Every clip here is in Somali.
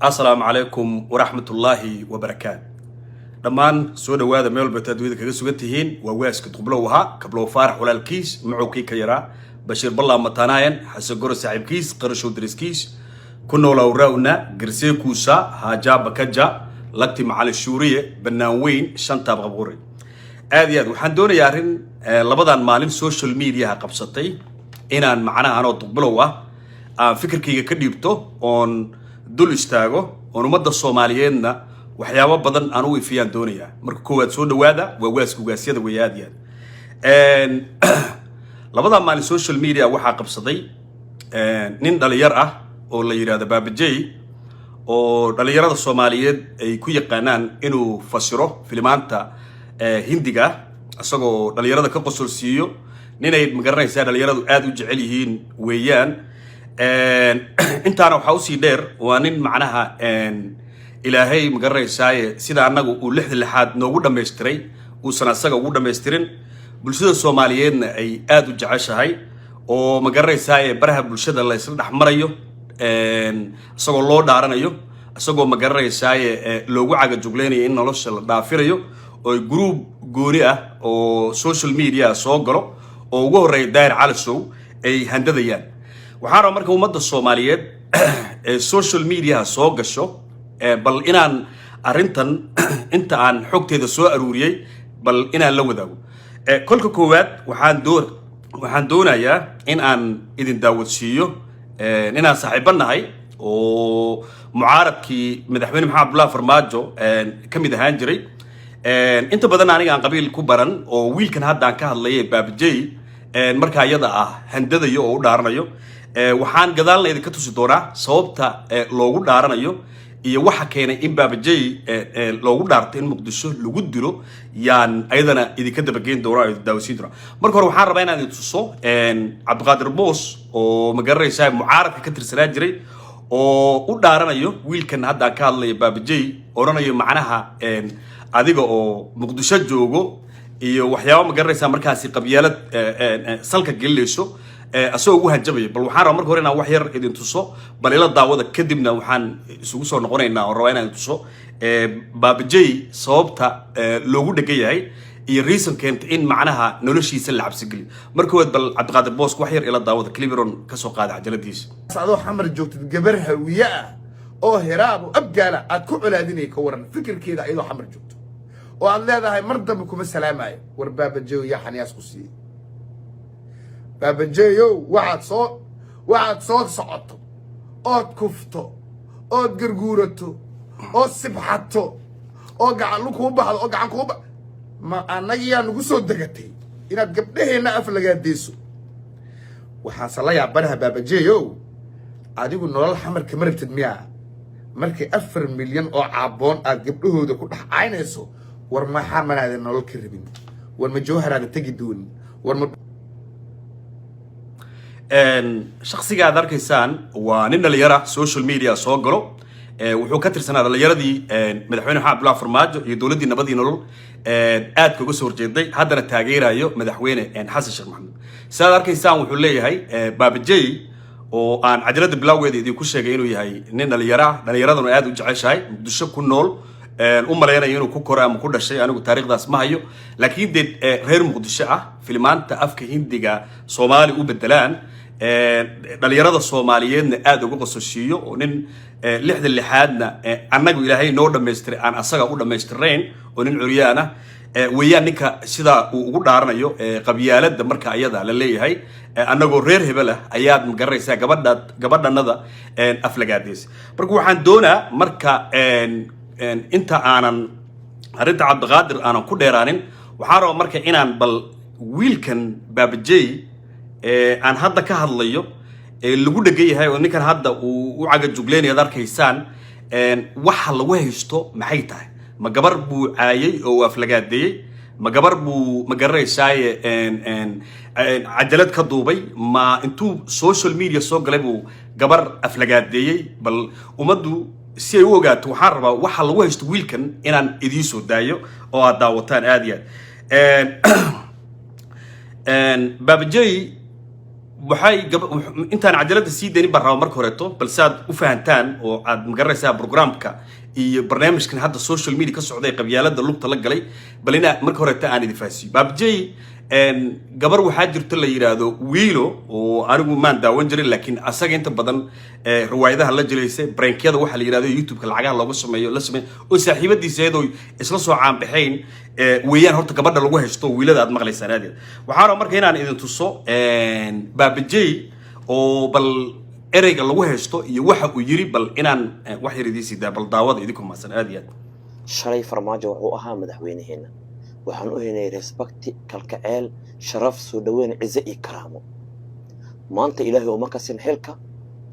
Asalaamu calaykum waraxmatullaahi wabarakaat. Dhammaan soo dhowaada meel walba adduunyada kaga sugan tihiin. Waa waaska Duqblow ahaa, Kablow Faarax walaalkiis, macowkii ka yaraa, Bashiir Ballaa Matanaayan, Xasan Goro saaxiibkiis, Qarashow dariskiis, ku noolow rawna garsee kuusa haajaa bakaja lagti macalin shuuriye bannaan weyn shantaab qabquri. Aad iyo aad waxaan doonayaa arrin labadan maalin social mediaha qabsatay inaan macnaha anoo Duqbilow ah aan fikirkayga ka dhiibto oon dul istaago oon ummadda Soomaaliyeedna waxyaabo badan aan u ifiyaan doonayaa. Marka koowaad soo dhawaada, waa waaska ugaasyada weeye. Aad iyo aad labadan maalin social media waxaa qabsaday nin dhalinyar ah oo la yidhahdo Baabajey, oo dhalinyarada Soomaaliyeed ay ku yaqaanaan inuu fasiro filimaanta Hindiga, isagoo dhalinyarada ka qosol siiyo. Ninay magaranaysaa dhalinyaradu aada u jecel yihiin weeyaan. Intaana waxaa usii dheer, waa nin macnaha Ilaahay magaranaysaay sida annagu uu lixda lixaad noogu dhammaystiray uusan asaga ugu dhammaystirin, bulshada Soomaaliyeedna ay aada u jeceshahay, oo magaranaysaay baraha bulshada la isla dhex marayo isagoo loo dhaaranayo, isagoo magaranaysaay loogu cagajuglaynayo in nolosha la dhaafinayo, oo group gooni ah oo social media soo galo oo ugu horreeya Daahir Calasow ay handadayaan. Waxaan rabaa marka ummadda Soomaaliyeed ee social mediaha soo gasho bal inaan arrintan inta aan xogteeda soo aruuriyey bal inaan la wadaago. Kolka koowaad waxaan doonayaa in aan idin daawadsiiyo inaan saaxiibo nahay oo mucaaradkii madaxweyne Maxamed Abdullahi Farmaajo ka mid ahaan jiray. Inta badan aniga aan qabiil ku baran oo wiilkan hadda aan ka hadlayay, Baabajey, markaa iyada ah handadayo oo u dhaaranayo. Waxaan gadaalna idinka tusi doonaa sababta loogu dhaaranayo iyo waxa keenay in Baabajey loogu dhaarto in Muqdisho lagu dilo, yaan ayadana idinka dabageyn doona oo idin daawasiin doona. Marka hore waxaan rabaa inaan idin tuso Cabdiqaadir Boos oo ma garanaysaa mucaaradka ka tirsanaa jiray oo u dhaaranayo wiilkan hadda aan ka hadlayo, Baabajey, odhanayo macnaha adiga oo Muqdisho joogo iyo waxyaaba ma garanaysaa markaasi qabyaalad salka gelinayso, asagoo ugu hanjabaya. Bal waxaan rabaa marka hore inaan wax yar idin tuso, bal ila daawada, kadibna waxaan isugu soo noqonaynaa oo rabaa inaan idin tuso Baabajey sababta loogu dhegan yahay iyo reason keenta in macnaha noloshiisa la cabsi geliyo. Marka koowaad bal Cabdiqaadir Boos wax yar ila daawada, clibiron ka soo qaada cajaladiisa. Adoo Xamar joogtid, gabar Hawiye ah oo Hiraabo Abgaala aad ku colaadinaya, ka waran fikirkeeda ayadoo Xamar joogto oo aad leedahay mar dambe kuma salaamaayo? War Baabajeeyo, yaa xaniyaas ku siiyey? Baabajeeyow, waxaad soo socoto ood kufto ood garguurato ood sibxato oo gacan kuu baxdo oo gacan kuu ba ma annagiyaa nagu soo degatay inaad gabdhaheenna af lagaadeyso. Waxaanse la yaabanaha, Baabajeeyow, adigu nolol Xamar kama rabtid miyaa? Markay 4 milyan oo caaboon aad gabdhahooda ku dhex caynayso, war maxaa manaadan nolol ka rabin? War ma Jawharaada tegi doonin? War ma Shaksiga aad arkaysaan waa nin dhalinyara social media soo galo. Wuxuu ka tirsanaa dhalinyaradii madaxweyne Maxamed Abdullahi Farmaajo iyo dowladdii nabadii nolol aadka uga soo horjeeday, haddana taageerayo madaxweyne Xasan Sheekh Maxamuud. Sidaad arkaysaan wuxuu leeyahay Baabajey, oo aan cajalada bilowgeeda idinku sheegay inuu yahay nin dhalinyaro ah, dhalinyaraduna aad u jeceshahay, Muqdisho ku nool, u malaynayo inuu ku koray ama ku dhashay, anigu taariikhdaas ma hayo, laakiin dee reer Muqdisho ah, filimaanta afka Hindiga Soomaali u bedelaan, dhalinyarada Soomaaliyeedna aada uga qososhiiyo, oo nin lixda lixaadna annagu Ilaahay noo dhamaystiray aan asaga u dhammaystirnayn, oo nin curyaan ah weeyaan. Ninka sidaa uu ugu dhaaranayo qabyaaladda marka ayada la leeyahay annagoo reer hebel ah ayaad magaranaysaa gabadha gabadhanada aflagaadeysa. Marka waxaan doonaa marka inta aanan arrinta Cabdiqaadir aanan ku dheeraanin, waxaan rabaa marka inaan bal wiilkan Baabajey aan hadda ka hadlayo ee lagu dhegan yahay, oo ninkan hadda uu u cagajugleynaya ad arkaysaan, waxa lagu haysto maxay tahay? Ma gabar buu caayay oo uu aflagaadeeyey? Ma gabar buu ma garanaysaaye cajalad ka duubay? Ma intuu social media soo galay buu gabar aflagaadeeyey? Bal ummaddu si ay u ogaato, waxaan rabaa waxa lagu haysto wiilkan inaan idiin soo daayo oo aad daawataan. Aad iyo aad Baabajey Waxay intaan cajalada sii daynin baan rabaa marka horeeto, balse aad u fahantaan oo aad magaranaysaa programka iyo barnaamijkan hadda social media ka socday, qabyaalada lugta la galay, bal inaa marka horeeto aan idin fahansiiyo. Baabajey, gabar waxaa jirto la yidhaahdo Wiilo, oo anigu maan daawan jirin, laakiin asaga inta badan riwaayadaha la jilaysay, prankyada waxaa la yidhahdo YouTube-ka lacagaha looga sameeyo la sameeyo, oo saaxiibadiisa iyadoo isla soo caanbaxayn weeyaan. Horta gabadha lagu haysto wiilada aad maqlaysaan aadeed. Waxaa rabaa marka inaan idin tuso Baabajey oo bal ereyga lagu haysto iyo waxa uu yiri, bal inaan wax yar idiin siidaa. Bal daawada idinku mahadsan aad iyo aad. Shalay Farmaajo wuxuu ahaa madaxweynaheena. Waxaan u helnay respect, kalkaceel, sharaf, soo dhaweyn, cize iyo karaamo. Maanta Ilaahay uma kasin xilka,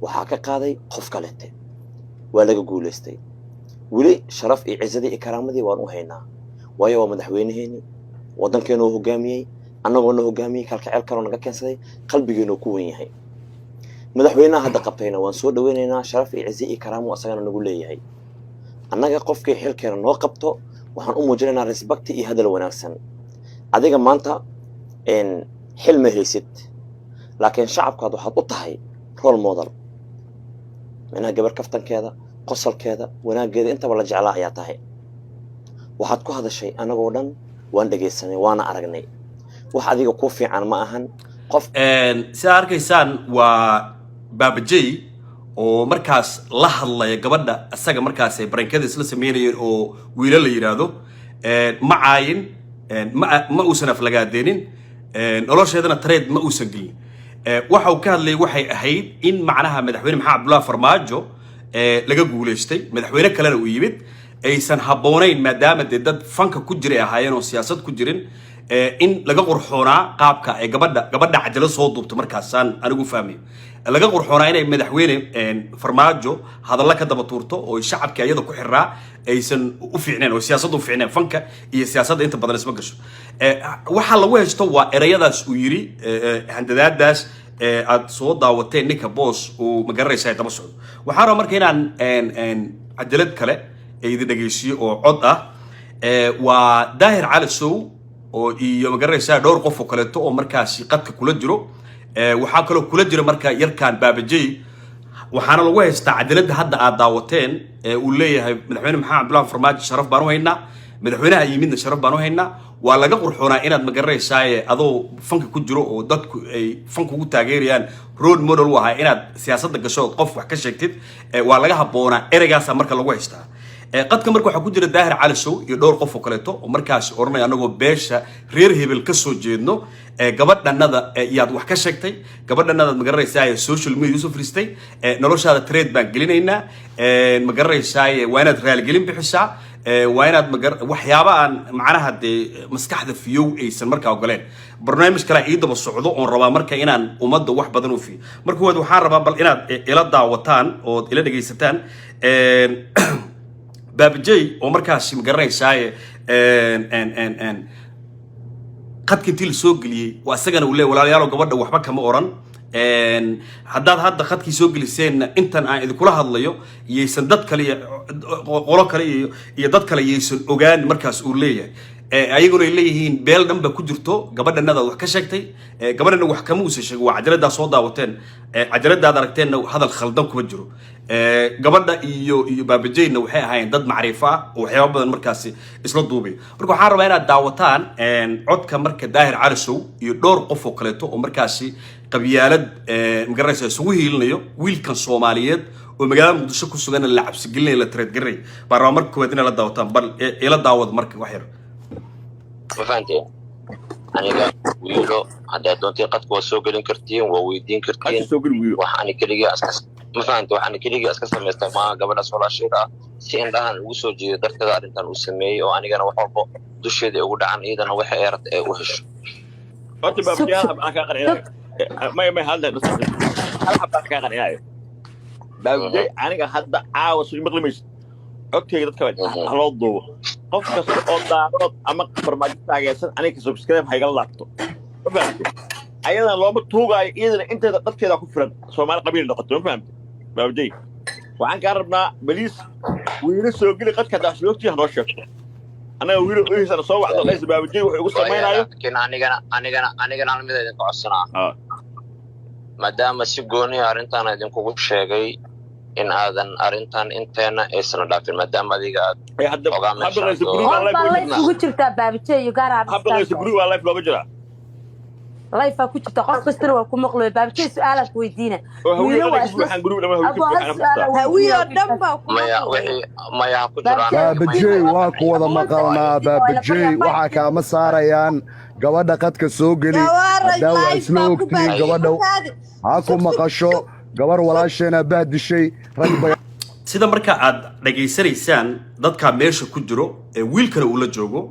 waxaa ka qaaday qof kaleete, waa laga guulaystay. Weli sharaf iyo cizadii iyo karaamadii waan u haynaa, waayo waa madaxweynaheeni, waddankeenu uu hogaamiyey, annagoona hogaamiyey, kalkaceel kaloo naga keensaday, qalbigeenu ku wen yahay. Madaxweynaha hadda qabtayna waan soo dhaweynaynaa, sharaf iyo cize iyo karaamo asagana nagu leeyahay. Annaga qofkii xilkeena noo qabto waxaan u muujinaynaa respect iyo hadal wanaagsan. Adiga maanta xil ma haysid, laakiin shacabkaad waxaad u tahay role model, micnaha gabar kaftankeeda, qosolkeeda, wanaaggeeda intaba la jeclaa ayaa tahay. Waxaad ku hadashay anagoo dhan waan dhegaysanay, waana aragnay. Wax adiga kuu fiican ma ahan qof. Sidaa arkaysaan waa Baabajey oo markaas la hadlaya gabadha isaga markaas ay prankada isla sameynayeen oo wiilo la yidhaahdo. Ma caayin, ma uusan aflagaadeenin, nolosheedana threat ma uusan gelin. Waxa uu ka hadlayay waxay ahayd in macnaha madaxweyne Maxamed Cabdullahi Farmaajo laga guulaystay, madaxweyne kalena uu yimid, aysan habboonayn maadaama dee dad fanka ku jiray ahaayeen oo siyaasad ku jirin, in laga qurxoonaa qaabka ay gabadha cajalo soo duubto. Markaasaan anigu fahmayo laga qurxoonaa inay madaxweyne Farmaajo hadalla ka daba tuurto oo shacabkii ayada ku xiraa aysan u fiicneen oo siyaasadda u fiicneen. Fanka iyo siyaasadda inta badan isma gasho. Waxaa lagu haysto waa ereyadaas uu yiri, handadaadaas aad soo daawateen, ninka boos uu magaranaysa daba socdo. Waxaa rabaa marka inaan cajalad kale idin dhegeysiyo oo cod ah. Waa Daahir Cali Sow oo iyo magaranaysaa dhowr qof oo kaleeto oo markaasi qadka kula jiro. Waxaa kaloo kula jira marka yarkan Baabajey. Waxaana lagu haystaa cajaladda hadda aad daawateen ee uu leeyahay madaxweyne Maxamed Cabdullahi Farmaajo sharaf baan u haynaa, madaxweynaha yimidna sharaf baan u haynaa. Waa laga qurxoonaa inaad magaranaysaa adoo fanka ku jiro oo dadku ay fanka ugu taageerayaan, role model u ahaa, inaad siyaasadda gasho ood qof wax ka sheegtid. Waa laga habboonaa ereygaasa marka lagu haystaa. Qadka marka waxaa ku jira Daahir Cali Sow iyo dhowr qof oo kaleeto oo markaasi odhanaya anagoo beesha reer hebel ka soo jeedno, gabadhanada yaad wax ka sheegtay, gabadhanadaad magaranaysaa social media usoo fariistay, noloshaada threat baan gelinaynaa, magaranaysaa waa inaad raaligelin bixisaa, waa inaad waxyaaba aan macnaha dee maskaxda fiyow aysan markaa ogoleen. Barnaamij kale ii daba socdo oon rabaa marka inaan ummadda wax badan u fiyo. Marka koowaad waxaan rabaa bal inaad ila daawataan ood ila dhegaysataan Baabajey oo markaasi magaranaysaa qadka intii la soo geliyey waa isagana uu leey: "Walaalayaalo, gabadha waxba kama oran. Haddaad hadda khadkii soo geliseenna, intan aan idinkula hadlayo yaysan dad kale iyo qolo kale iyo dad kale yaysan ogaan." Markaas uu leeyahay, ayaguna ay leeyihiin beel dhan ba ku jirto, gabadhanadaad wax ka sheegtay. Gabadhana wax kama uusan sheegin, waa cajaladaa soo daawateen. Cajaladaad aragteenna hadal khaldan kuma jiro. Gabadha iyo Baabajeyna waxay ahaayeen dad macriifo ah oo waxyaaba badan markaasi isla duubay. Marka waxaan rabaa inaad daawataan codka marka Daahir Cali Sow iyo dhowr qof oo kaleeto oo markaasi qabyaalad magaranaysa isugu hiilinayo wiilkan Soomaaliyeed oo magaalada Muqdisho ku sugan, la cabsigelinaya, la threat garinaya baan rabaa marka koowaad inaad la daawataan. Bal ila daawad marka wax yar. Ma fahanteen? Aniga Wiilo, haddaad doontiin qadka waa soo gelin kartiin, waa weydiin kartiin. Soo geli, Wiilo. Wax ani keligii aska, ma fahante, wax ani keligii iska samaystay maaha. Gabadhaas walaasheed ah si indhahan ugu soo jeedo darteeda arrintan uu sameeyey, oo anigana wax walbo dusheeda ay ugu dhacan, iyadana waxa ay rabta ee u hesho. Horta Baabajey, hal hab aan kaa qancinayo. May hadla, hal hab aan kaa qancinayo, Baabajey. Aniga hadda caawa soo maqli maysid codkayga, dadka ha loo duubo. Qof kasta oo Daarood ama Farmaajo taageersan aniga subscribe ha igala laabto. Ma fahamte? Ayadana looma tuugaayo, iyadana inteeda dadkeeda ku filan. Soomaali qabiil noqoto. Ma fahamte, Baabajey? Waxaan kaa rabnaa, please, Wiilo soo geli qadka. Haddaa wax noo sheegto, annaga Wiilo ohiisana soo wacdo dhaysa Baabajey wuxuu igu samaynaayo. Laakiin anigana hal mid idinka codsanaa. Maadaama si gooniya arrintan idinkugu sheegay in aadan arrintan inteena aysan dhaafin, maadaama adiga aad Ee, hadda ogaa ha baqayso meeshaas group oo baa Qol live baa ugu live jirnaa. ugu jirtaa, Baabije iyo gaar. Ha baqayso, group baa live looga jiraa. Live ku jirta, qof kastana waa ku maqlayo. Baabije, su-aalaan ku weydiina. Oo Hawiye Wiilo dhan waa ay ku isla buuxaan, group dhama Hawiye Abo, ka hal buuxaan su-aal ku aan Hawiyo weydiina. Dhan baa ku Maya, maqlaya. wixii maya ha ku jiraan. Baabajey, waa ku wada maqalnaa. Baabajey, waxaa kaama saarayaan gabadha qadka soo geli. Gawaaray Haddaa waa live isla baa ku ogtihiin baahiyey gabadha markaadi. Ha ku Sug, sug, maqasho. sug. Gabar walaasheena bahdishay rag bay. Sida marka aad dhagaysanaysaan, dadka meesha ku jiro ee wiilkana uu la joogo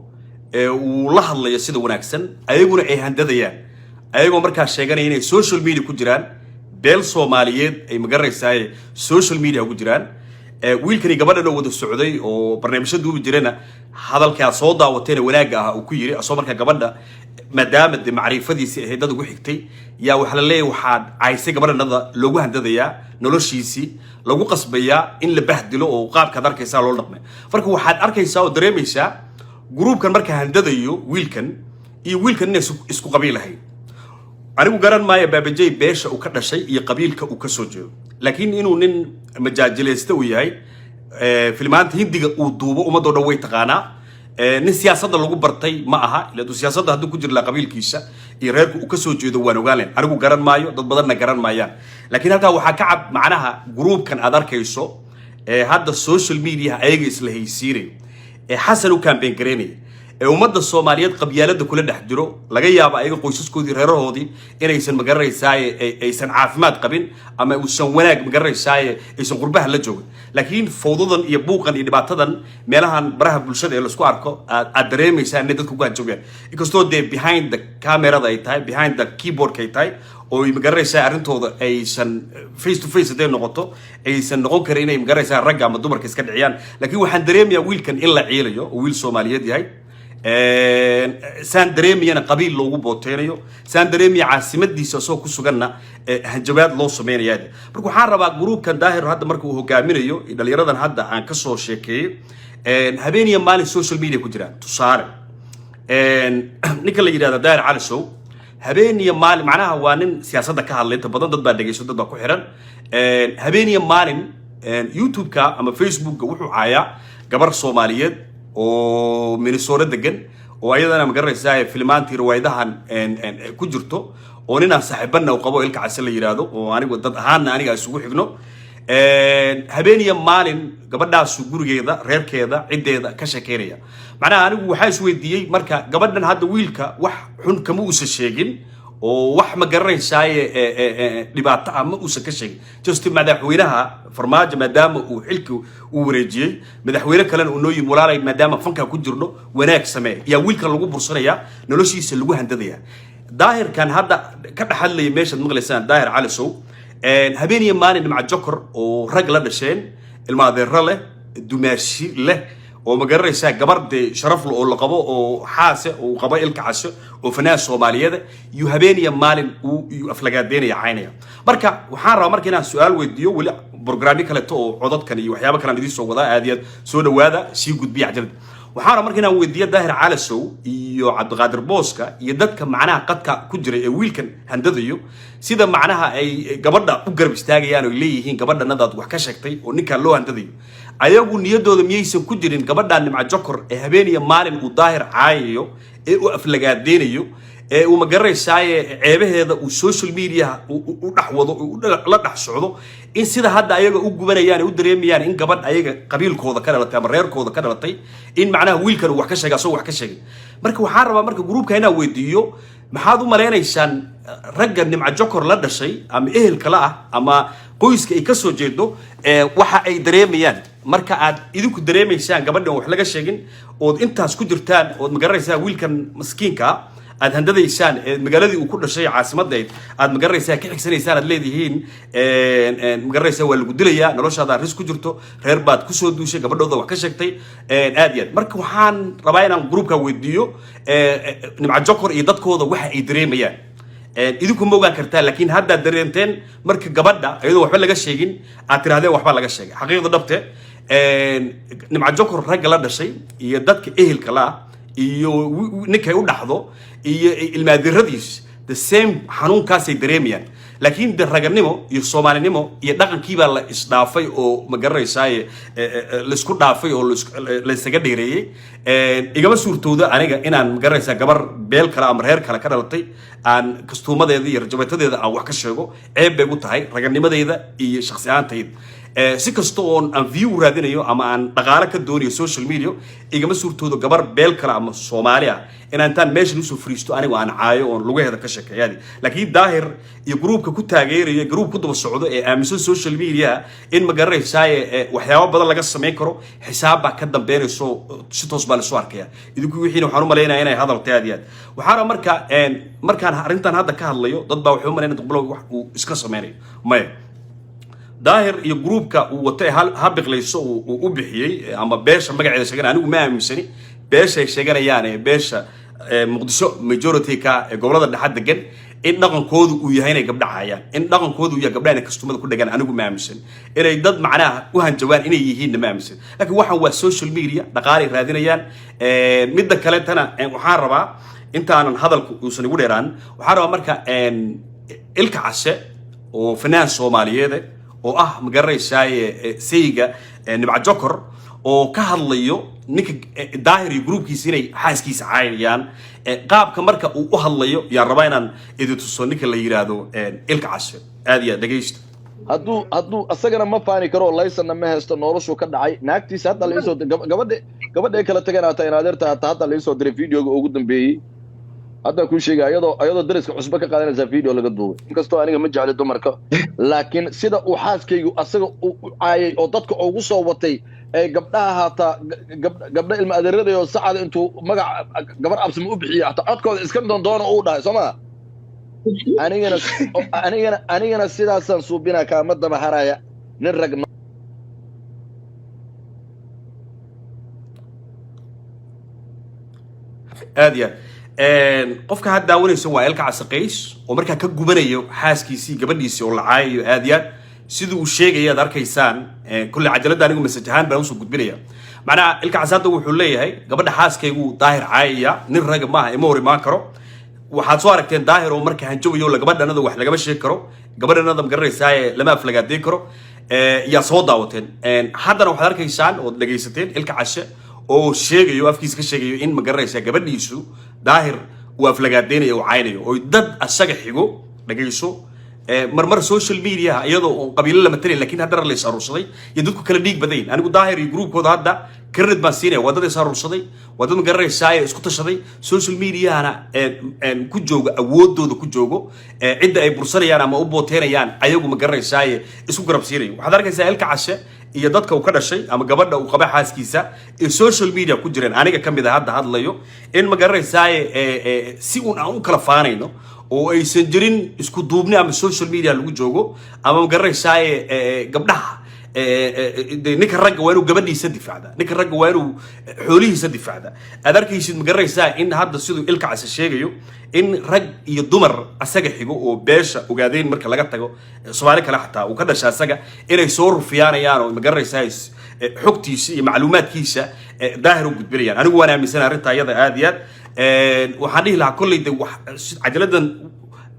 ee uu la hadlayo sida wanaagsan, ayaguna ay handadayaan, ayagoo markaa sheeganaya inay social media ku jiraan, beel Soomaaliyeed ay magaranaysaay social media ku jiraan. Ee wiilkani gabadhan oo wada socday oo barnaamijyo duubi jirana, hadalkaa soo daawateena wanaagga ah uu ku yiri, asoo markaa gabadha maadaama de macrifadiisii ahayd dad ugu xigtay, yaa waxaa la leeyahay waxaad caysay gabadhanada, loogu handadayaa, noloshiisii lagu qasbayaa in la bahdilo oo qaabkaad arkaysaa loo dhaqmay. Marka waxaad arkaysaa oo dareemaysaa gruubkan marka handadayo wiilkan iyo wiilkan inay isku qabiil ahayn. Anigu garan maayo Baabajey beesha uu ka dhashay iyo qabiilka uu ka soo jeedo, laakiin inuu nin majaajilayste uu yahay, filmaanta Hindiga uu duubo ummadoo dhan way taqaanaa. Nin siyaasadda lagu bartay ma aha ila siyaasadda hadduu ku jiri lahaa, qabiilkiisa iyo reerka uu ka soo jeedo waan ogaan lahayn. Anigu garan maayo, dad badanna garan maayaan, laakiin halkaa waxaa ka cad macnaha gruubkan aad arkayso ee hadda social media ayaga isla haysiinayo ee Xasan u campaign gareynaya ee ummadda Soomaaliyeed qabyaaladda kula dhex jiro, laga yaabo ayaga qoysaskoodii, reerahoodii inaysan magaranaysaay aysan caafimaad qabin ama uusan wanaag magaranaysaay aysan qurbaha la joogin, laakiin fawdadan iyo buuqan iyo dhibaatadan meelahan baraha bulshada ee laisku arko aad dareemaysaa inay dadku ku hanjoogaan, inkastoo dee behind the camerada ay tahay, behind the keyboardka ay tahay oo ay magaranaysaa arrintooda aysan face to face hadday noqoto aysan noqon karin inay magaranaysaa ragga ama dumarka iska dhiciyaan. Laakiin waxaan dareemayaa wiilkan in la ciilayo oo wiil Soomaaliyeed yahay, saan dareemayana qabiil loogu booteynayo, saan dareemaya caasimadiisa isagoo ku suganna hanjabaad loo sameynaya. Marka waxaan rabaa gruubkan Daahir hadda marka uu hogaaminayo iyo dhalinyaradan hadda aan kasoo sheekeeyey, habeen iyo maalin social media ku jiraan. Tusaale, ninka la yidhahda Daahir Cali Sow habeen iyo maalin macnaha waa nin siyaasadda ka hadlay, inta badan dad baa dhegeyso, dad baa ku xiran. Habeen iyo maalin YouTube-ka ama Facebookka wuxuu caayaa gabar Soomaaliyeed oo Minnesota degan oo ayadana magaranaysaa filmaantii riwaayadahan ku jirto, oo ninaan saaxiibana u qabo Ilka Case la yidhaahdo, oo anigu dad ahaanna aniga isugu xigno. Habeen iyo maalin gabadhaasu gurigeeda, reerkeeda, ciddeeda ka sheekeynaya. Macnaha anigu waxaa isweydiiyey marka gabadhan hadda wiilka wax xun kama uusan sheegin oo wax ma garanaysaaye dhibaato ah ma uusan ka sheegin. Just madaxweynaha Farmaajo maadaama uu xilki uu wareejiyey, madaxweyne kalena uu noo yimi, walaalay, maadaama fankaa ku jirno wanaag samee, yaa wiilkan lagu bursanaya, noloshiisa lagu handadaya. Daahirkan hadda ka dhex hadlaya meeshaad maqlaysaan, Daahir Cali Sow, habeen iyo maalin Dhimca Jokor oo rag la dhasheen, ilma adeero leh, dumaashi leh, oo ma garanaysaa gabar dee sharaf leh oo la qabo oo xaase uu qabo Ilka Casho oo fanaan Soomaaliyeed, iyo habeen iyo maalin uu iyuu aflagaadeynaya, caynaya. Marka waxaan rabaa marka inaan su-aal weydiiyo. Weli programyo kaleeto oo codadkan iyo waxyaabo kale aan idiin soo wadaa. Aad iyo aad soo dhawaada, sii gudbiya cajalada. Waxaan rabaa marka inaan weydiiyo Daahir Calasow iyo Cabdiqaadir Booska iyo dadka macnaha qadka ku jira ee wiilkan handadayo, sida macnaha ay gabadha u garab istaagayaan oo ay leeyihiin gabadhanadaad wax ka sheegtay oo ninkan loo handadayo, ayagu niyaddooda miyaysan ku jirin gabadhan Nimca Jokor ee habeen iyo maalin uu Daahir caayayo ee uu aflagaadeynayo ee uu magaraysaaye ceebaheeda uu social media u dhex wado, uu la dhex socdo, in sida hadda ayaga u gubanayaan ee u dareemayaan in gabadh ayaga qabiilkooda ka dhalatay ama reerkooda ka dhalatay in macnaha wiilkan uu wax ka sheegay asagoo wax ka sheegay? Marka waxaan rabaa marka gruubka inaan weydiiyo, maxaad u malaynaysaan ragga Nimca Jokor la dhashay ama ehelka la ah ama qoyska ay ka soo jeedo waxa ay dareemayaan marka aad idinku dareemaysaan gabadhan wax laga sheegin ood intaas ku jirtaan, ood magaranaysaa wiilkan maskiinka ah aad handadaysaan ee magaaladii uu ku dhashay caasimadda aad magaranaysaa ka xigsanaysaan, aad leedihiin magaranaysaa waa lagu dilayaa, noloshaada risk ku jirto, reer baad kusoo duushay, gabadhooda wax ka sheegtay, aad iyo aad. Marka waxaan rabaa inaan gruubka weydiiyo Nimca Jokor iyo dadkooda waxa ay dareemayaan. Idinku ma ogaan kartaa, laakiin haddaad dareenteen marka gabadha iyadoo waxba laga sheegin aad tirahdeen waxba laga sheegay. Xaqiiqda dhabte, Nimca Jokor ragga la dhashay iyo dadka ehelka la ah iyo ninkay u dhaxdo iyo ilmaadiradiis the same xanuunkaasay dareemayaan. Laakiin de raganimo iyo Soomaalinimo iyo dhaqankiibaa la isdhaafay oo, ma garanaysaaye, laisku dhaafay oo laysaga dheereeyey. Igama suurtooda aniga inaan, ma garanaysaa, gabar beel kale ama reer kale ka dhalatay aan kastuumadeeda iyo rajabetadeeda aan wax ka sheego. Ceeb bay gu tahay raganimadeyda iyo shakhsi ahaantayda. Si kasta oon aan view u raadinayo ama aan dhaqaale ka doonayo social media, igama suurtoodo gabar beel kale ama Soomaali ah inaan intaan meeshan usoo fariisto anigu aan caayo oon lugaheeda ka sheekeeyaadi. Laakiin Daahir iyo gruupka ku taageerayo, gruupka ku daba socdo ee aaminsan social media in, ma garanaysaaye, waxyaabo badan laga samayn karo, xisaab baa ka dambeynayso, si toos baa lasoo arkaya. Idinku wixiina waxaan u malaynaya inay hadal tahay aad iyo aad. Waxaana marka markaan arrintan hadda ka hadlayo, dad baa waxay u malaynaya Duqbilow wax uu iska sameynayo. Maya, Daahir iyo gruupka uu wato ee ha biqlayso uu u bixiyey ama beesha magaceeda sheeganaya, anigu ma aaminsani beesha ay sheeganayaan ee beesha Muqdisho majority ka ee gobolada dhexa degan in dhaqankoodu uu yahay inay gabdha caayaan, in dhaqankoodu uu yahay gabdhaha inay kastumada ku dhegaan. Anigu ma aaminsan inay dad macnaha u hanjawaan inay yihiinna, ma aaminsan. Laakiin waxaan waa social media, dhaqaalay raadinayaan. Midda kaletana waxaan rabaa, intaanan hadalku uusan igu dheeraan, waxaan rabaa marka Ilka Case oo fanaan Soomaaliyeed oo ah, ma garanaysaaye, sayga Nimca Jokor oo ka hadlayo ninka Daahir iyo gruubkiisa inay xaaskiisa caayayaan. Qaabka marka uu u hadlayo yaan rabaa inaan idin tuso ninka la yidhaahdo Ilka Case. Aad iyo aad dhegaysta. Hadduu asagana ma faani karo, laysanna ma haysto, noloshuu ka dhacay. Naagtiisa hadda la iisoo gabadha, gabadha ay kala tageen hataa in adeerta hataa hadda la iisoo diray videoga ugu dambeeyey. Hadda kuu sheegay, ayadoo dariska cusbo ka qaadanaysaa video laga duubay. Inkastoo aniga ma jecli dumarka, laakiin sida uu xaaskaygu asaga u caayay oo dadka ugu soo watay ee gabdhaha haataa gabdha ilma adeeraday oo sacada intuu magac gabar Absama u bixiyey, hataa codkooda iska doondoona uu dhahay, soo maa? Anigana sidaasaan suubinaa, kaama daba haraya nin rag. Aad iyo aad, qofka had daawanaysa waa Ilka Case Qays oo markaa ka gubanayo xaaskiisii, gabadhiisii oo la caayayo. Aad iyo aad siduu uu sheegaya aad arkaysaan. Kulle cajaladda anigu message ahaan baan usoo gudbinaya. Macnaha Ilka Case hadda wuxuu leeyahay gabadha xaaskaygu Daahir caayaya, nin raga maaha, ima hor imaan karo. Waxaad soo aragteen Daahir oo marka hanjabayo la gabadhanada wax lagama sheegi karo, gabadhanada, ma garanaysaaye, lama aflagaadeyn karo, yaa soo daawateen. Haddana waxaad arkaysaan ood dhegaysateen Ilka Cashe oo sheegayo, afkiisa ka sheegayo in, ma garanaysaa, gabadhiisu Daahir uu aflagaadeynayo, uu caynayo oo dad asaga xigo. Dhegayso, marmar social media iyadoo uun qabiilo la matalay, laakiin haddana la is aruursaday iyo dadku kala dhiig badayn. Anigu Daahir iyo gruupkooda hadda credit baan siinaya. Waa dad is aruursaday, waa dad, ma garanaysaaye, isku tashaday, social mediahana ku joogo, awoodooda ku joogo, cidda ay bursanayaan ama u booteynayaan ayagu, ma garanaysaaye, isku garab siinayo. Waxaad arkaysaa Ilka Cashe iyo dadka uu ka dhashay ama gabadha uu qaba xaaskiisa ee social media ku jireen, aniga ka mid a hadda hadlayo, in, ma garanaysaaye, si uun aan u kala faanayno oo aysan jirin isku duubni ama social media lagu joogo ama, ma garanaysaaye, gabdhaha ninka ragga waa inuu gabadhiisa difaacda, ninka ragga waa inuu xoolihiisa difaacda. Aad arkaysid, ma garanaysaa, in hadda siduu Ilka Case sheegayo in rag iyo dumar asaga xigo oo beesha Ogaadeen marka laga tago, Soomaali kale xataa uu ka dhasha asaga, inay soo rufiyaanayaan oo, ma garanaysaa, xogtiisa iyo macluumaadkiisa Daahir u gudbinayaan. Anigu waan aaminsanahay arrintaa iyada aad iyo aad. Waxaan dhihi lahaa kolley de wax cajaladan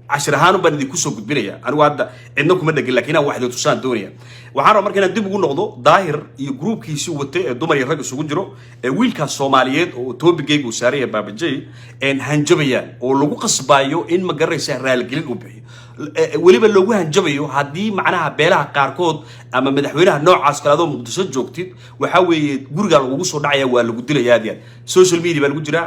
cashir ahaan baan idinku soo gudbinaya. Anigu hadda cidna kuma dhegin, laakiin aan wax idin tusaan doonaya. Waxaan rabaa marka inaan dib ugu noqdo Daahir iyo gruubkiisii watay ee dumar iyo rag isugu jiro ee wiilkaas Soomaaliyeed oo toobigayga uu saaray ee Baabajay een hanjabayaan oo lagu qasbayo in, ma garanaysa, raaligelin uu bixiyo. Weliba loogu hanjabayo haddii macnaha beelaha qaarkood ama madaxweynaha noocaas kale adoo Muqdisho joogtid, waxaa weeye gurigaa lagugu soo dhacaya, waa lagu dilaya. Aad iyo aad social media baa lagu jiraa,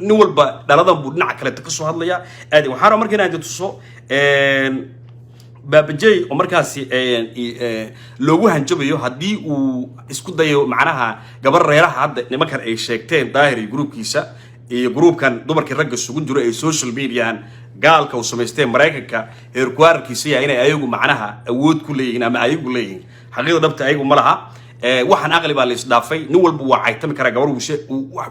nin walba dhaladan buu dhinaca kaleeta kasoo hadlaya. Aad waxaan rabaa marka inaan idin tuso Baabajey oo markaasi loogu hanjabayo haddii uu isku dayo macnaha gabar reeraha hadda nimankan ay sheegteen, Daahir iyo gruubkiisa iyo gruubkan dumarkii ragga isugu jiro ee social mediahan gaalka uu samaystee Maraykanka heerkuwaarkiisa yahay, inay ayagu macnaha awood ku leeyihiin ama ayagu leeyihiin. Xaqiiqda dhabta ayagu ma laha. Waxaan aqli baa la isdhaafay. Nin walba waa caytami karaa, gabar wax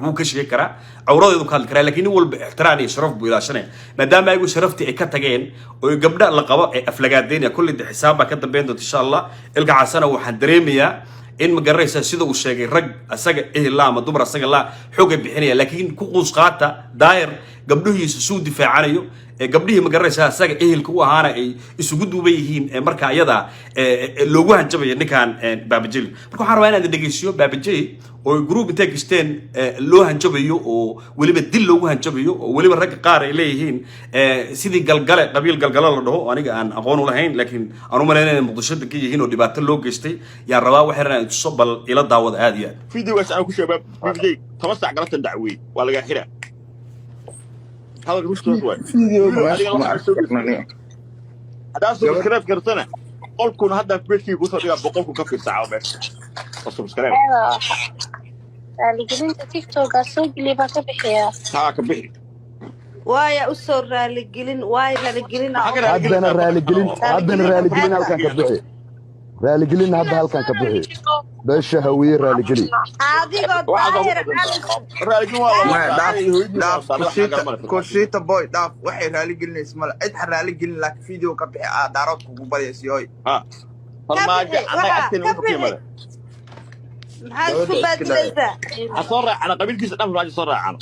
buu ka sheegi karaa, cawradeedu ka hadli karaa, laakiin nin walba ixtiraam iyo sharaf buu ilaashanaya. Maadaama ayagu sharaftii ay ka tageen oo gabdha la qabo ee aflagaadeynaya, kolley de xisaab baa ka dambeyn doonta, insha Allah. Ilka Casana waxaan dareemayaa in, ma garanaysaa, sida uu sheegay rag asaga ehel la ama dumar asaga la xoogay bixinaya, laakiin ku quus qaata Daahir. Gabdhihiisa suu difaacanayo ee gabdhihii, ma garanaysaa, asaga ehelka u ahaana ay isugu duuban yihiin ee marka ayada loogu hanjabayo ninkan Baabajey. Marka waxaan rabaa inaan dhegeysiyo Baabajey oo group intay gashteen loo hanjabayo, oo weliba dil loogu hanjabayo, oo weliba ragga qaar ay leeyihiin sidii Galgale, qabiil Galgale la dhaho oo aniga aan aqoon u lahayn, laakiin aan u malaynaya inay Muqdisho degan yihiin oo dhibaato loo geystay. Yaan rabaa wax yar inaan tuso. Bal ila daawada aad iyo aad. Videogaas aan ku sheegay BBJ 10 saac galabtan dacweey, waa lagaa xiraa. Hadalka rushtoos waay. Videoga Video meesha adiga kuma waxaa arki soo karno. geysatay haddaa Gabar subscribe kartana, 100,000 hadda pagekii kusoo dhigaa, 100,000 ka fiirsa caawa meesha oo subscribe. Eeda raaligelinta TikToka soo geliya baa ka bixiyaa. Taa ka bixi. Waaya usoo raaligelin, waay raaligelin. Maxaa ka Haddana raaligelinaysaa? Raaligelin haddana, raaligelin halkan ka bixi, raaligelin hadda halkan ka bixi. Beesha Hawiye raaligeli. Adigoo Waxaas Daahir ugu Cali. Raaligelin waa la Maya, wadaa. dhaaf. Aniga hooyadii Dhaaf. waa saarada Kushiita xagga male farmaajo. Kushiita boy, dhaaf. Waxay raaligelinaysa male, cid ha raaligelin, laakiin video ka bixi aa daarood kugu baryaysiyoy. Ha Ka farmaajo bixi annaga waxa agteena ka wuxuu ka bixi. yimaada. Maxaad isku Gabadha iska daaya. baadilaysaa? Ha soo raacana qabiilkiisa dhan, farmaajo soo raacano.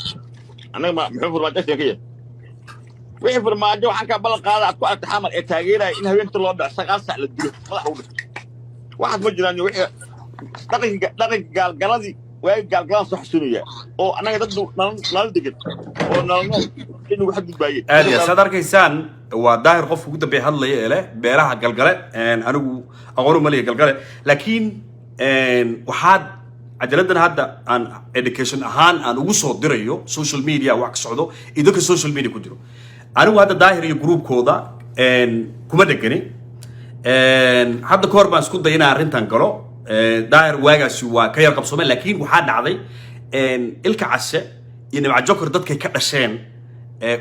Annaga ma muxuu farmaajo agteena ka yahay? Wixii farmaajo waxaan kaa ballan qaada aad ku aragtay Xamar ee taageeraya in haweenka loo dhaco, 9 sac la dilo, madax lagu dhifto, waxaas ma jiraan. Wixii dhaqanka gaalgaladii waagi gaalgalaan soo xasuunaya oo annaga dad nala degan oo nala nool inagu xadgudbaayeen. Aad iyo aad saad arkaysaan, waa Daahir qofka ugu dambeeya hadlaya ee leh beeraha Galgale. Anigu aqoon uma leeyahay Galgale, laakiin waxaad cajaladdan hadda aan education ahaan aan ugu soo dirayo social media wax ka socdo iyo dadka social media ku jiro. Anigu hadda Daahir iyo groupkooda kuma dhegani. Hadda ka hor baan isku day inaan arrintan galo. Daahir waagaasi waa ka yar qabsoomeen, laakiin waxaa dhacday Ilka Case iyo Nimca Joker dadkay ka dhasheen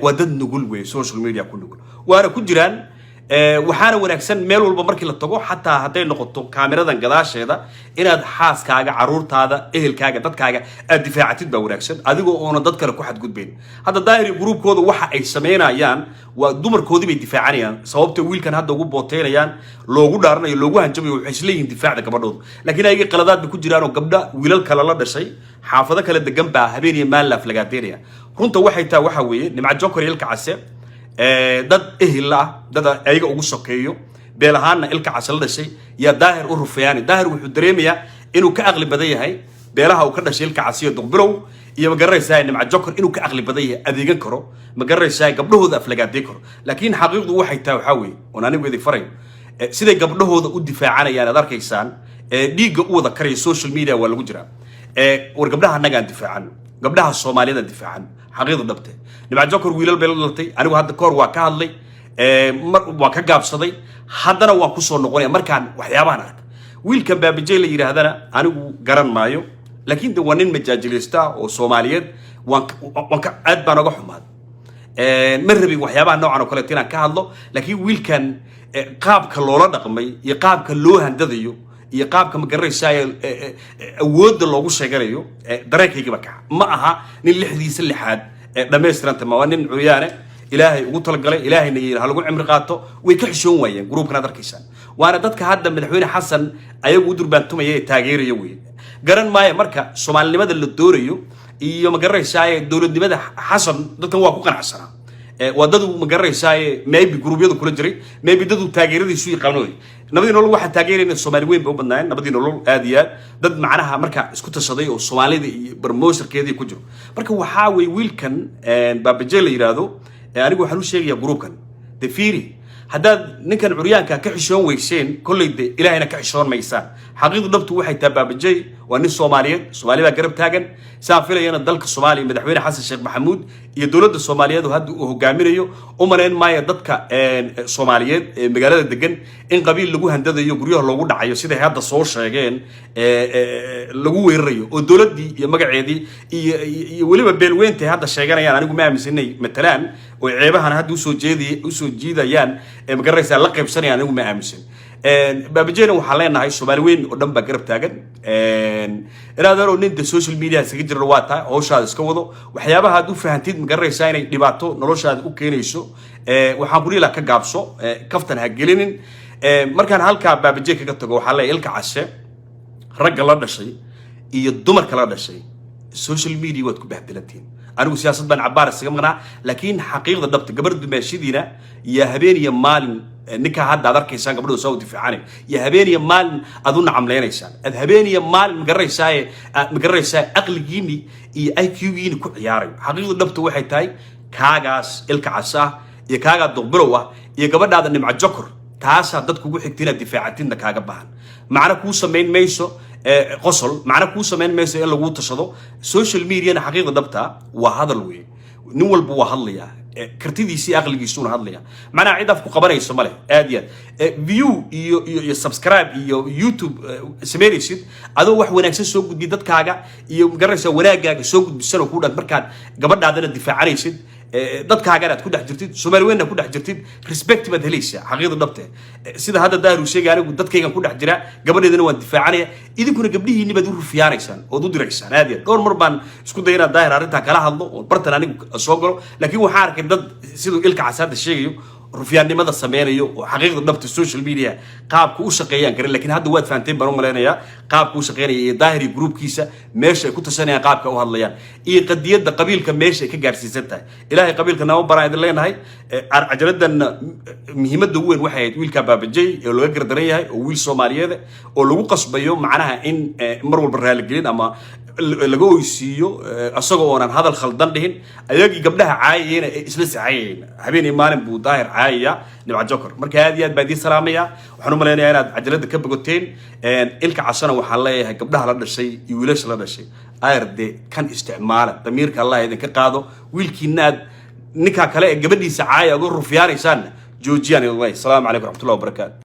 waa dad nugul wey, social media ku nugul waana ku jiraan. Waxaana wanaagsan meel walba markii la tago, xataa hadday noqoto kaamiradan gadaasheeda, inaad xaaskaaga, caruurtaada, ehelkaaga, dadkaaga aad difaacatid baa wanaagsan, adigoo oona dad kale ku xadgudbayn. Hadda Daahir iyo groupkooda waxa ay sameynayaan waa dumarkoodii bay difaacanayaan. Sababta wiilkan hadda ugu booteynayaan, loogu dhaaranayo, loogu hanjabayo, waxay isleeyihiin difaacda gabadhooda, laakiin ayaga qaladaad bay ku jiraan oo gabdha wiilal kale la dhashay, xaafado kale degan baa habeen iyo maalin la aflagaadeynaya. Runta waxay tahay waxa weeye, Nimca Joker iyo Ilka Case dad ehel ah, dad ayaga ugu sokeeyo beel ahaanna Ilka Case la dhashay yaa Daahir u rufeyaani. Daahir wuxuu dareemayaa inuu ka aqli badan yahay beelaha uu ka dhashay, Ilka Case iyo Duqbilow iyo, ma garanaysaa, Nimca Joker, inuu ka aqli badan yahay, adeegan karo, ma garanaysaa, gabdhahooda aflagaadeyn karo. Laakiin xaqiiqdu waxay tahay waxaa weeye oon anigu idin farayo, siday gabdhahooda u difaacanayaan aad arkaysaan ee dhiigga u wada karaya social media waa lagu jiraa. War gabdhaha annagaan difaacano, gabdhaha Soomaaliyeed aan difaacano. Xaqiiqda dhabte, Nimca Joker wiilal bay la dhalatay. Anigu hadda kahor waa ka hadlay, mar waa ka gaabsaday, haddana waan kusoo noqonaya markaan waxyaabahan arka. Wiilkan Baabajey la yidhaahdana anigu garan maayo, laakiin de waa nin majaajilista ah oo Soomaaliyeed. Waan ka aad baan oga xumaaday. Ma rabin waxyaabaha noocan oo kaleeto inaan ka hadlo, laakiin wiilkan qaabka loola dhaqmay iyo qaabka loo handadayo iyo qaabka, ma garanaysaa, awoodda loogu sheeganayo, dareenkaygiiba kaca. Ma aha nin lixdiisa lixaad dhammaystiranta, ma waa nin curyaane Ilaahay ugu talagalay, Ilaahayna yidhi ha lagu cimri qaato. Way ka xishoon waayeen groupkan aad arkaysaan, waana dadka hadda madaxweyne Xasan ayagu u durbaantumaya ee taageeraya wey. Garan maayo marka soomaalinimada la doonayo iyo, ma garanaysaa, dowladnimada Xasan. Dadkan waa ku qanacsanaa. Waa dad uu, ma garanaysaa, maybe gruubyadu kula jiray, maybe dad uu taageeradiisu yaqaano. Nabadii Nolol waxaa taageerayna Soomaali weyn bay u badnaayeen. Nabadii Nolol aad iyo aad dad macnaha marka isku tashaday oo Soomaalida iyo barmoosharkeedii ku jiro. Marka waxaa weye wiilkan Baabajey la yidhaahdo, anigu waxaan u sheegayaa groupkan de, fiiri, haddaad ninkan curyaanka ka xishoon weyseen, kolley de Ilaahayna ka xishoon maysaan. Xaqiiqdu dhabtu waxay tahay Baabajey waa nin Soomaaliyeed, Soomaali baa garab taagan. Saan filayana dalka Soomaaliya madaxweyne Xasan Sheekh Maxamuud iyo dowladda Soomaaliyeed oo hadda uu hogaaminayo, u malayn maayo dadka Soomaaliyeed ee magaalada degan in qabiil lagu handadayo, guryaha loogu dhacayo, siday hadda soo sheegeen, lagu weerarayo oo dowladdii iyo magaceedii iyo weliba beelweynta ay hadda sheeganayaan. Anigu ma aaminsan inay matalaan oo ceebahan hadda usoo jeedi usoo jiidayaan ee, ma garanaysaa, la qaybsanayaan. Anigu ma aaminsan. Baabajeyna waxaan leenahay Soomaali weyn oo dhan baa garab taagan. Inaad aro nin de social media iskaga jirna waa tahay, hawshaada iska wado. Waxyaabaha aad u fahantid, ma garanaysaa, inay dhibaato noloshaada u keenayso, waxaan ku dhihi lahaa ka gaabso, kaftan ha gelinin. Markaan halkaa Baabajey kaga tago, waxaa leeyahay Ilka Case ragga la dhashay iyo dumarka la dhashay social media waad ku bahdelantihiin. Anigu siyaasad baan cabaar isaga maqnaa, laakiin xaqiiqda dhabta, gabar dumaashidiina iyo habeen iyo maalin ninkaa hadda aad arkaysaan gabadhu soo difaacanayo, iyo habeen iyo maalin aad u nacamleynaysaan, aad habeen iyo maalin magaranaysaa, aad magaranaysaa, aqligiini iyo IQ-giini ku ciyaarayo. Xaqiiqda dhabta waxay tahay kaagaas ilka cas ah iyo kaagaa duqbilow ah iyo gabadhaada Nimco Jokor, taasaa dadku ugu xigta inaad difaacatinna kaaga bahan. Macno kuu samayn mayso qosol, macno kuu samayn mayso in laguu tashado social mediana. Xaqiiqda dhabta waa hadal weeye, nin walba waa hadlayaa, kartidiisii aqligiisuuna hadlaya, macnaha cid af ku qabanayso male. Aad iyo aad view iyo subscribe iyo YouTube samaynaysid adoo wax wanaagsan soo gudbiy dadkaaga iyo magaranaysa wanaagaaga soo gudbisan oo ku dhan, markaad gabadhaadana difaacanaysid, dadkaagana aad ku dhex jirtid, Soomaali weynna ku dhex jirtid, respect baad helaysaa. Xaqiiqda dhabte, sida hadda Daahir uu sheegay, anigu dadkaygan ku dhex jira, gabadheedana waan difaacanaya, idinkuna gabdhihiinni baad u rufiyaanaysaan ood u diraysaan. Aad iyo aad dhowr mar baan isku daya inaan Daahir arrintaa kala hadlo oo bartan anigu soo galo, laakiin waxaan arkay dad siduu ilka casaada sheegayo rufyaannimada sameynayo oo xaqiiqda dhabta social media qaabka u shaqeeyaan karin. Laakiin hadda waad fahanteen baan u malaynayaa qaabka u shaqeynaya iyo Daahir iyo groupkiisa meesha ay ku tashanayaan, qaabka u hadlayaan iyo qadiyadda qabiilka meesha ay ka gaarsiisan tahay. Ilaahay qabiilka nama baraan idin leenahay. Cajaladanna muhiimadda ugu weyn waxay ahayd wiilka Baabajey ee laga gardaran yahay oo wiil Soomaaliyeed oo lagu qasbayo macnaha in mar walba raaligelin ama laga oysiiyo, isagoo oonan hadal khaldan dhihin, ayagii gabdhaha caayayena ay isla saxayeen. Habeen iyo maalin buu Daahir caayaya Nimca Joker. Marka aad iyo aad baan idiin salaamaya. Waxaan u malaynayaa inaad cajalada ka bogoteen. Ilka casana waxaan leeyahay gabdhaha la dhashay iyo wiilasha la dhashay ayarde kan isticmaala damiirka Allah idinka qaado. Wiilkiina aad ninkaa kale ee gabadhiisa caaya uga rufyaanaysaanna joojiyaan. Asalaamu calaykum raxmatullahi wabarakaatu.